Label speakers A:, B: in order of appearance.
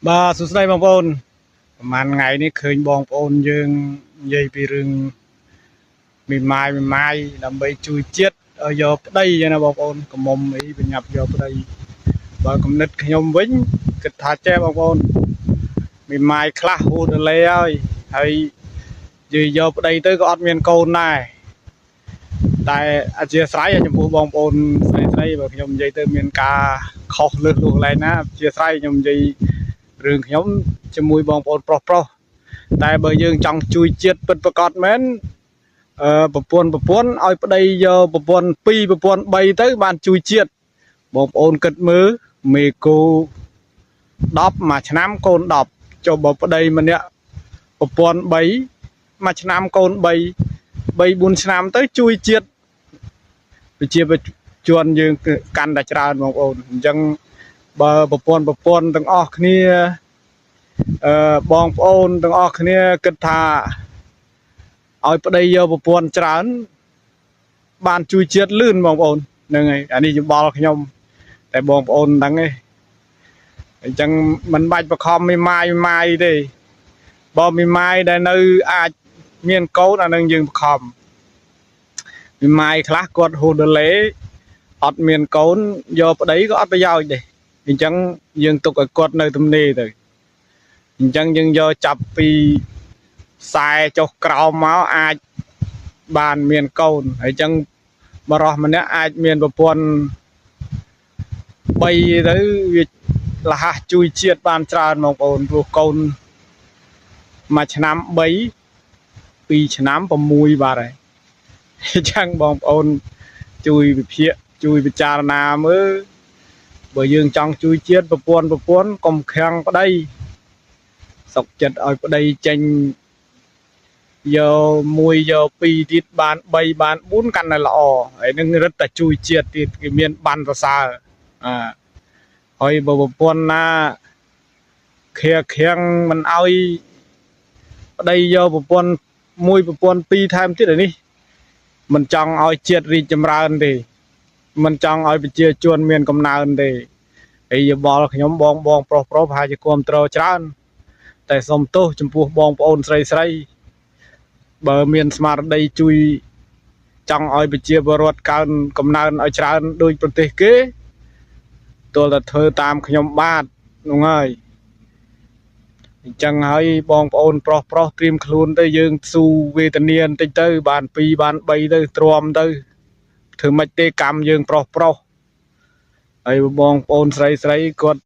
A: បាទសួស្តីបងប្អូនប្រហែលថ្ងៃនេះឃើញបងប្អូនយើងនិយាយពីរឿងមីម៉ាយមីម៉ាយដើម្បីជួយជាតិឲ្យយកប្តីយ៉ាងណាបងប្អូនកំមុំអីបញ្ញាប់យកប្តីបើគំនិតខ្ញុំវិញគិតថាចេះបងប្អូនមីម៉ាយខ្លះហួសដលេហើយហើយយយកប្តីទៅក៏អត់មានកូនដែរតែអធិស្ឋានចំពោះបងប្អូនស្រីស្រីបើខ្ញុំនិយាយទៅមានការខុសលើសលួសកន្លែងណាអធិស្ឋានខ្ញុំនិយាយ រឿងខ្ញុំជាមួយបងប្អូនប្រុសប្រុសតែបើយើងចង់ជួយជាតិពិតប្រាកដមែនអឺប្រពន្ធប្រពន្ធឲ្យប្តីយកប្រពន្ធ2ប្រពន្ធ3ទៅបានជួយជាតិបងប្អូនគិតមើលមេគោ10មួយឆ្នាំកូន10ចុះបើប្តីម្នាក់ប្រពន្ធ3មួយឆ្នាំកូន3 3 4ឆ្នាំទៅជួយជាតិប្រជាជនយើងកាន់តែច្រើនបងប្អូនអញ្ចឹងបើប្រពន្ធប្រពន្ធទាំងអស់គ្នា អឺបងប្អូនទាំងអស់គ្នាគិតថាឲ្យប្តីយកប្រពន្ធច្រើន បានជួយជាតិលឿនបងប្អូនហ្នឹងហើយអានេះយោបល់ខ្ញុំ តែបងប្អូនមិនដឹងទេអញ្ចឹងមិនបាច់បខំមីម៉ាយម៉ាយទេបើមីម៉ាយដែលនៅអាចមានកូនអានឹងយើងបខំមីម៉ាយខ្លះគាត់ហួសដលេអត់មានកូនយកប្តីក៏អត់ប្រយោជន៍ទេអញ្ចឹងយើងទុកឲ្យគាត់នៅទំនេរទៅ អញ្ចឹងយើងយកចាប់ពីខ្សែចុះក្រោមមកអាចបានមានកូនហើយអញ្ចឹងបរោះម្នាក់អាចមានប្រពន្ធ3ទៅវាលះជួយជាតិបានច្រើនបងប្អូនព្រោះកូនមួយឆ្នាំ3 2ឆ្នាំ6បាទហើយអញ្ចឹងបងប្អូនជួយវិភាគជួយពិចារណាមើលបើយើងចង់ជួយជាតិប្រពន្ធប្រពន្ធកុំខាំងប្តី សុកចិត្តឲ្យប្តីចេញយកមួយយកពីរទៀតបាន3បាន4កាន់តែល្អហើយនឹងរឹតតែជួយជាតិទៀតគេមានបានសរសើរអាហើយបើប្រពន្ធណាខៀខៀងមិនឲ្យប្តីយកប្រពន្ធមួយប្រពន្ធពីរថែមទៀតអានេះមិនចង់ឲ្យជាតិរីកចម្រើនទេមិនចង់ឲ្យប្រជាជនមានកំណើនទេហើយយោបល់ខ្ញុំបងបងប្រុសប្រុសប្រហែលជាគ្រប់គ្រងច្រើន តែសូមទោសចំពោះបងប្អូនស្រីស្រីបើមានស្មារតីជួយចង់ឲ្យប្រជាពលរដ្ឋកើនកំណើនឲ្យច្រើនដូចប្រទេសគេទល់តែធ្វើតាមខ្ញុំបាទនោះហើយអញ្ចឹងហើយបងប្អូនប្រុសប្រុសត្រៀមខ្លួនទៅយើងស៊ូវេទនាបន្តិចទៅបាន2បាន3ទៅទ្រាំទៅធ្វើម៉េចទេកម្មយើងប្រុសប្រុសហើយបងប្អូនស្រីស្រីគាត់